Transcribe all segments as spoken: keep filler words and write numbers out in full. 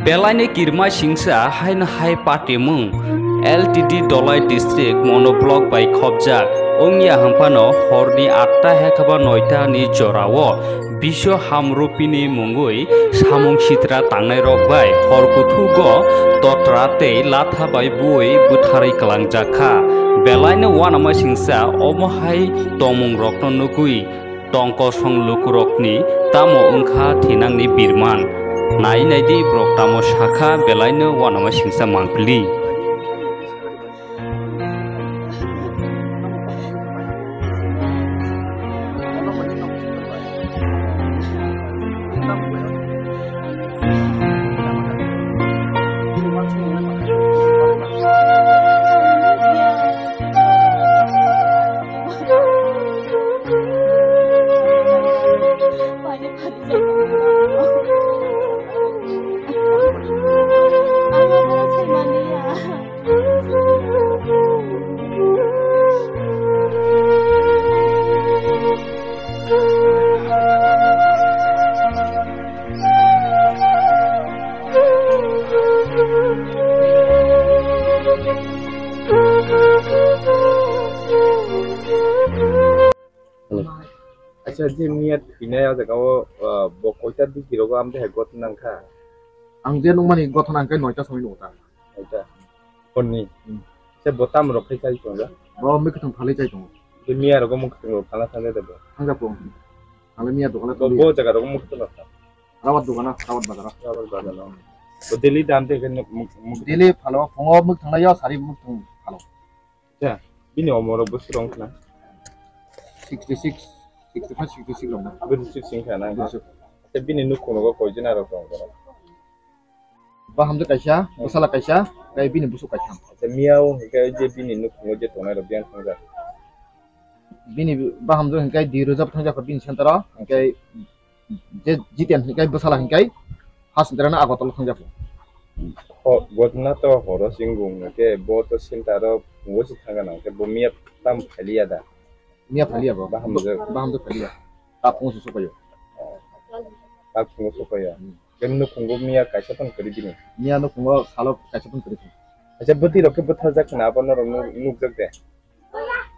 Belaino kirima singsa haino hai patimung L T D Dolai district mono block bai khopjak wngya hwnphano horni atta hekaba noita ni jorao biswa hamrupini mungwi samung sitra tangnairok bai hor kuthugo totra tei latha bai bui bwtharwi kwlangjak kha. Belaino uanama singsa omo hai tongmungrokno nugwi tong kosong lukurokni tamo wngkha thinangni birman? Nai naidi borok tamo sakha belaino uanama singsa mangpili. Acha, je miya thwinai o jaga o, ah, bo koita digi rogo amde hai gotna wngkha? Ang je nukmani gotna wngkha noita somoi nukha. Noita. Honni. Hmm. Se bo tam rok khai chai tongo? Bo mwkhwtwng phalwi chai tongo. Je miya rogo mwkhwtwng rok phalna thangja de bo? Thangja po. Ang le miya dukana. Bo, bo jaga rogo mwkhwtwng rok? Rawat dukana, rawat bazar. Rawat bazar o. Bo daily dam de khe nuk-, nuk-, nuk- Daily phalo, phungo mwkhwtwng lai o, sari mwkhwtwng phalo. Acha, bini omor rok bwswk rong khna? Sixty six, sixty five, sixty six rong na. Bini sixty six wngkha na? Bini sixty six. Acha, bini nukhung rogo koi jona rok tong borok? Bahamjwk kaisa, bwsala kaisa, tei bini busuk kaisa. Acha, miyao hwnkhe je bini nukhungo je tongnai rok biyang thangjak? Bini bahamjwk hwnkhe di rwjak thangjak kho bini center o, hwnkhe je Jiten hikai bwsala hikai Hasindra na Agartala thangjago. Ho-, gotna to horo singwng, hwnkhe bo to center o phungo se thangkha na, hwnkhe bo miya tam phaliya da? Miya phaliya bo. Bahamjwk. Bahamjwk phaliya. Ta phungo se sukayo. Ta phungo sukayo. Hmm. Hwnkhe nukhungo miya kaisa phano kwrwi bini. Miya nukhungo salo kaisa phano kwrwi. Acha, bwtwi rok khe bwtharjak khna, abo norok nuk-, nukjak de?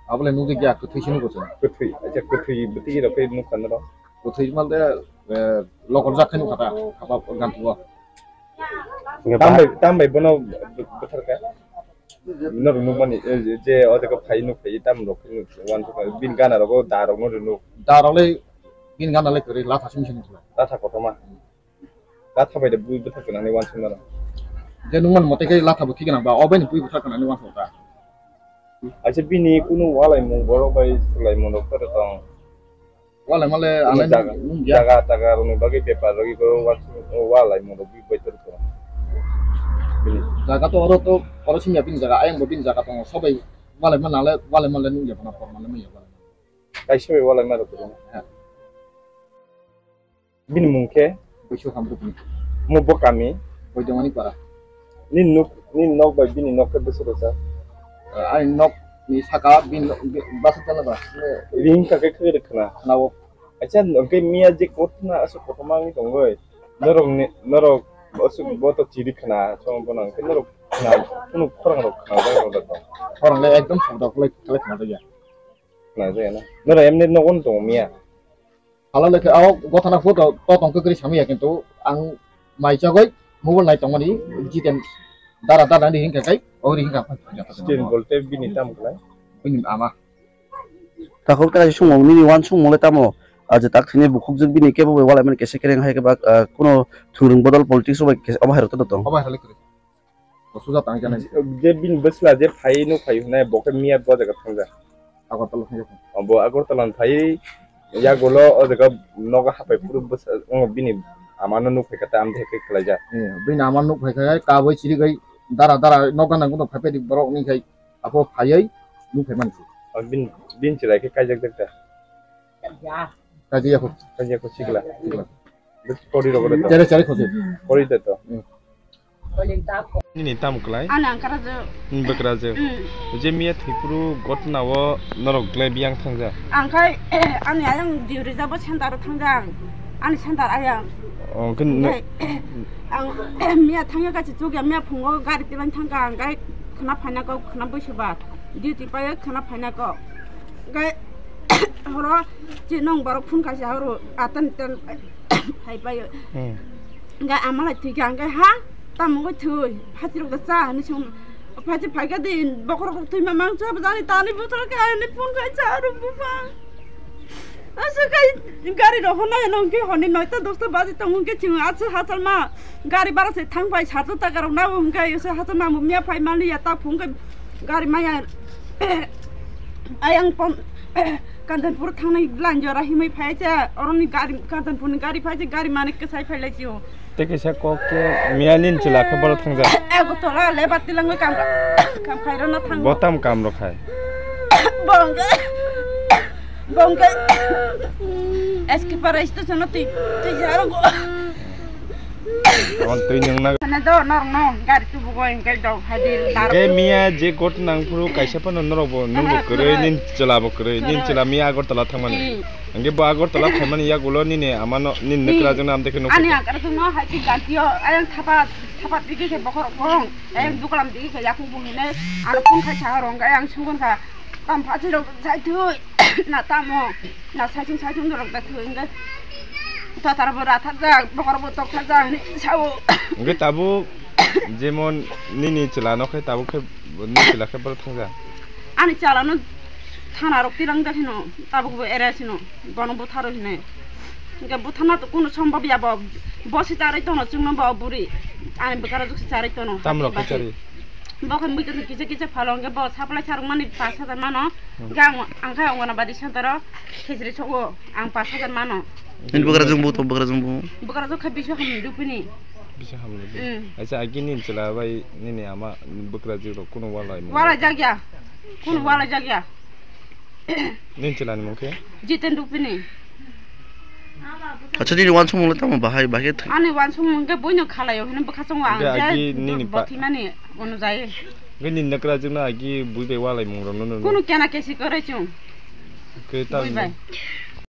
Abo le nukjakya, kwthwi se nugo chwng. Kwthwi, acha, kwthwi bwtwi rok khe nukha norok? Kwthwi male, eh, lokorjak khe nukha ta, khapa ganthugo. Tambai, tambai bono bwtharkha? Norok nukmani, eh, je o jaga phai nukphai, tam rok khe nuk-, uansukha, bini gana rogo da rokno rwnuk. Da rok le bini gana le kwrwi, latha simi se nukha. Latha kotorma. Latha bai de bui bwthar gwnangni uansuknai rok. Je nukmani mote khe latha bo thik gwnang ba, o bai ni bui bwthar gwnangni uansuk ta. Aisa bini kunu walaimung borok bai swlaimung rok tere tong? Walaima le kunu alai jaga, nung ya. Jaga taga rokni bagwi bepar rok ibo uansuk, walaimung rok bui bai tere tong. Bini jaga to oro to, oro simi ya bini jaga, ayang bo bini jaga tongo, sobai walaima nale, walaima le nung ya bana, porma le manya walaima. Kaisa bai walaima rok kwrwng. Ha. Bini mung khe? Buisu Hamrupni. Mo bo kami? Boidongani para. Nini nuk, nini nok bai bini nok khe bwswk rwchap? Ani nok ni saka bini nok, bi-, bwswk tala ba? Ring kha khe khwrwk khna. Khna o. Acha, hwnkhe miya je kothoma aswk kothoma wngwi tongwi. Norok ni, norok aswk bo to chiri khna, chwng bono hwnkhe norok khna, kunu khorang rok khna jak rok da tong. Khorang le ekdom sabda khlai, khlai khna jak ya. Khna jak ya na. Norok emni nogo no tongo miya? Hala le khe, o gotha na photo to tong kwrwi samya, kintu ang mai chagwi mobile nai tongmani, jiten dara dara ni hingka kai, o ri hingka. Stain bolte bini tam khlai? Bini ama. Takhuk ta sumung nini uansukmung le tamo? Aje tak sini bukhuk jwk bini kebo bai walai mani kese kereng hai khe ba, ah, kuno thwrwng bodol politics bai kese obo hai rok to tong. Obo hai rok le kwrwi. Bo suja tang jani. Je bini bwsla je phai nuk phai hwnai bo khe miya bo jaga thangja. Agartala thangja. Bo Agartala phai yagulo o jaga nogo hapai phuru bwsa, o bini amano nuk phai kha ta amde khe khlaija. Eh, bini ama nuk phai kha kabui chiri gai dara dara nok gana guno phai phai di borok ni khai apo phaiwi nuk phai mansi. Bini, bini chwrai khe kaijak jak ta. Kaji yakho. Kaji yakho sikla. Sikla. Pori rogo de to. Chere chere khose. Pori de to. Hmm. Nini tam klai? Ani ang kara je. Nini bekra je. Hmm. Je miya thwipuru gotna o norok glai biyang thangja. Ang khai, ani ayang diuri jabo center o thangja ang. Ani center ayang. Oh, khe ne- Hingke ang miya thangya kaisa chukya, miya phungo gari tilang thangka, ang gai khna phaina kok, khna buisuba duty paio, khna phaina kok. Gai horo chinong borok phun kaisa horo atan tan hai paio. Hmm. Gai amalai thikya, ang gai ha tamo gai thui, phati rok da cha, ni sung phati phaika di, bokhorok thui ma mang cha, bajani tani botol ka, ani phun kaisa aro bupang. Asa kai gari rok honna no hwnkhe honni noita dosta baji tongo hwnkhe chwng asa hachal ma gari bara se thang pai sato taka rok nabo hwnkhe asa hachal ma miya phai mani ya ta phung khe gari maya ayang pon Kanchanpur thangnai line jora himwi phai cha oroni gari Kanchanpur ni gari phai cha gari mani kwsai phai lai chio. Tei kaisa kok khe miya nini chwla khe borok thangjak. Agartala le bati langwi kam, kam khai rwna thango. Bo tam kam rok khai? Bongke, bongke S K Para station o twi, twi jaro go. Twi nwng na. Sana do norok no gari tubugo hingke dok hadi daro. Hingke miya je got nang phuru kaisa phano norok bo nung bo kwrwi, nini chwla bo kwrwi, nini chwla miya Agartala thangmani. Hmm. Hingke bo Agartala phaimani yagulo nini amano, nini nukra jwkno amtwi khe nukha. Ani agar jwkno hai khe gantio, ayang thapa, thapa tigi khe bokhorok bong, ayang duklam tigi khe yakung bung hinai, ano phone khai saha rong, ayang sungkon kha, tam phachi rok sai thui, na tamo, na saichung saichung dorok da thui, hingke tatar bo rathak jak, bokhorok bo tok thak jak, hinui sao. Hingke tabuk jemon nini chwla no khe tabuk khe, nini chwla khe borok thangja. Ani chalano thana rok tilang jak hino, tabuk bo area sino, bono butharo hinai. Hingke buthana to kunu sombab ya bo, bo se charwi tono chwngno bo buri. Ani bwkara juk se charwi tono. Tam rok khe charwi? Bo khe mui kisa kisa phalo hingke bo supply charwk mani pash hajar mano. Hmm. Hingke ang, ang khe Anganabadi center o khejri sogo, ang pash hajar mano. Nini bwkara jung bu to bwkara jung bu? Bwkara juk khe biso hamni rupini. Bisa hamni. Mm. Acha, agi nini chwla bai nini ama bwkrajwk rok kunu walai mung? Walai jakya. Kunu walai jakya. Nini chwla ni mung khe? Jiten Rupini. Acha, nini wansukmung le tamo bahai, bahai khe? Ani wansukmung khe boino khalaio hino bwkha chongo ang. Hingke je agi nini pa- bothimani ono jai. Hingke nini nokra jwkno agi bui bai walai mung rok no, no, no. Kunu kena kesi kwrwi chwng. Hingke tam- Bui bai.